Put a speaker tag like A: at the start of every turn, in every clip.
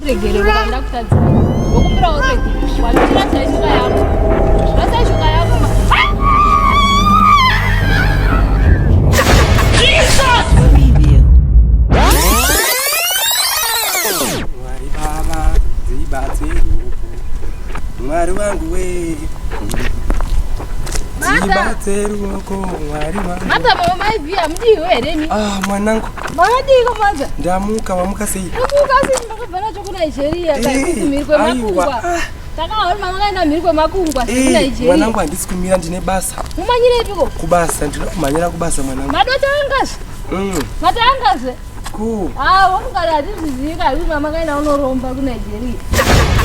A: Regerero kana ndakutadzira. Ndokumbirawo ruregerero. Wandira shuka yangu. Rasa shuka yangu.
B: Jesus!
C: Preview.
D: Mwari baba dzibatse ruoko. Mwari wangu we. Dzibatse ruoko Mwari wangu.
A: Mata mama mai via mudiwe here ni?
D: Ah mwanangu.
A: Makadiko mother.
D: Ndamuka wamuka sei?
A: Ndamuka sei ndakabva nacho kuNigeria
D: Eh,
A: kai kumhiri kwemakungwa.
D: aiwa. Ah.
A: Takaona mama kaenda mhiri kwemakungwa
D: Eh,
A: sekuNigeria.
D: mwanangu handisi kumira ndine basa.
A: Mumanyirepiko?
D: Kubasa ndinoda kumhanyira kubasa mwanangu.
A: Madota angazve. Matangazve.
D: Ku.
A: Ah, wamukara hatizvizivi kari kuti mama kaenda unoromba kuNigeria.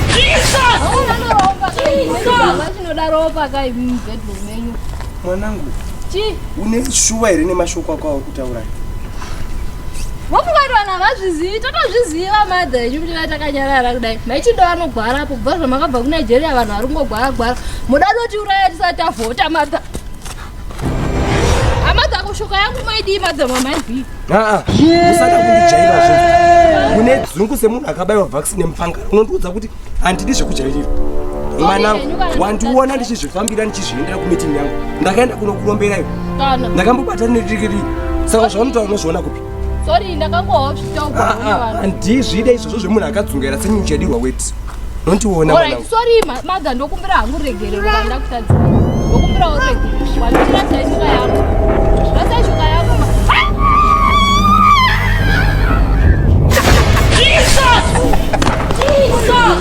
B: Jesus!
A: Unoromba kai. Mama chinoda ropa kai mubedroom menyu.
D: Mwanangu,
A: Chi?
D: une shuwa here nemashoko ako auri kutaura?
A: Wamukati vanhu havazvizivi, totozviziva mother yenyu kuti dai takanyarara kudai. Maichindo vanogwara apo kubva zvamakabva kuNigeria vanhu vari kungogwara gwara. Muda totiuraya tisati tavhota mother. Amadha kushuka yangu maidii mother mama idii.
D: Aa, usada kundijaira zve. Une dzungu semunhu akabaiwa vaccine nemupangara. Unondiudza kuti handidi zvekujairirwa. Mwanangu, wandiona ndichizvifambira ndichizviendera kumeeting yangu. Ndakaenda kunokurombera iwe.
A: Kana.
D: Ndakambobata nedirikiri. Saka zvaunotaura unozviona kupi?
A: Sorry, ndakangohwa zvitaurwa
D: Ah, ah,
A: vanhu.
D: handizvide izvozvo zvemunhu akadzungaira senyuchi yadirwa weti. Unondiona
A: Alright,
D: mwanangu.
A: sorry mother, ndokumbira hangu ruregerero kana ndakutadzira. Ndokumbirawo ruregerero. Wandira shuka yangu. Rasa shuka yangu.
B: Jesus! Jesus!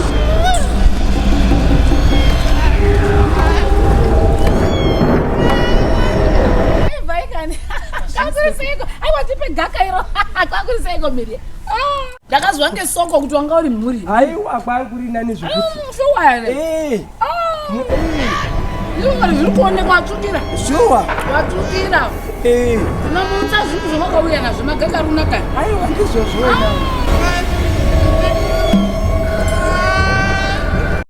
E: Kwakuriseko. Aiwa tipe gaka iro. Kwakuriseko miri.
B: Ndakazwa ngesoko kuti wanga uri mhuri.
D: Aiwa kwanguri nani zvekuti.
B: Shuwa here?
D: Eh.
B: Izvo zviri kuonekwa watsvukira.
D: Shuwa.
B: Watsvukira.
D: Eh.
B: Unomutsa zvinhu zvamakauya nazvo magaka runaka.
D: Aiwa ndizvozvo.